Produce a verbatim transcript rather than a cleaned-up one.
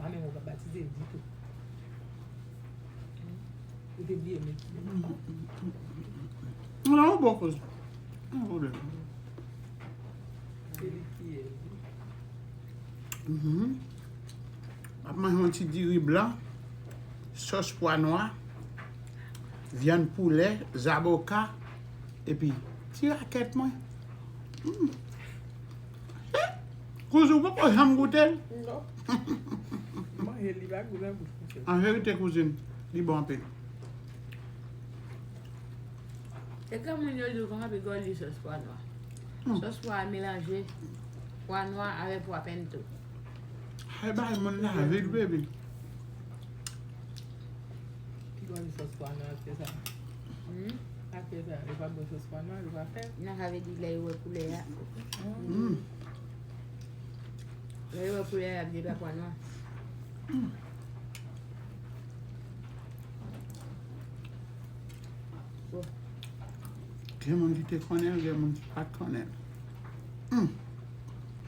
Pa menm ou ka batize l ditou. Ou te bliye met. Non, ou bon koze. Pa gen pwoblèm. Se li ki ye. Mhm. M ap manje yon ti diri blan, sòs pwa nwa, vyann poulè, zaboka, epi ti rakèt mwen. Mm. Kouzin, ou poko janm goute l? Non. Manje li pa gou nan bouch konsa. An verite, kouzin, li bon anpil. Se granmoun yo di w konsa, pi gòl li sòs pwa nwa. Hmm. Sòs pwa a melanje pwa nwa avèk pwa pento. Ay, bay moun la vit, baby. Ki konn sòs pwa nwa fè sa? Hmm? Apre sa, yo pa bwè sòs pwa nwa, yo pa fè. Nan sa vle di lè yo wè koulè a. Mm. Lè yo wè koulè a, y ap di pa pwa nwa. Gen moun ki te konnen l, gen moun ki pa t konnen l. Mm.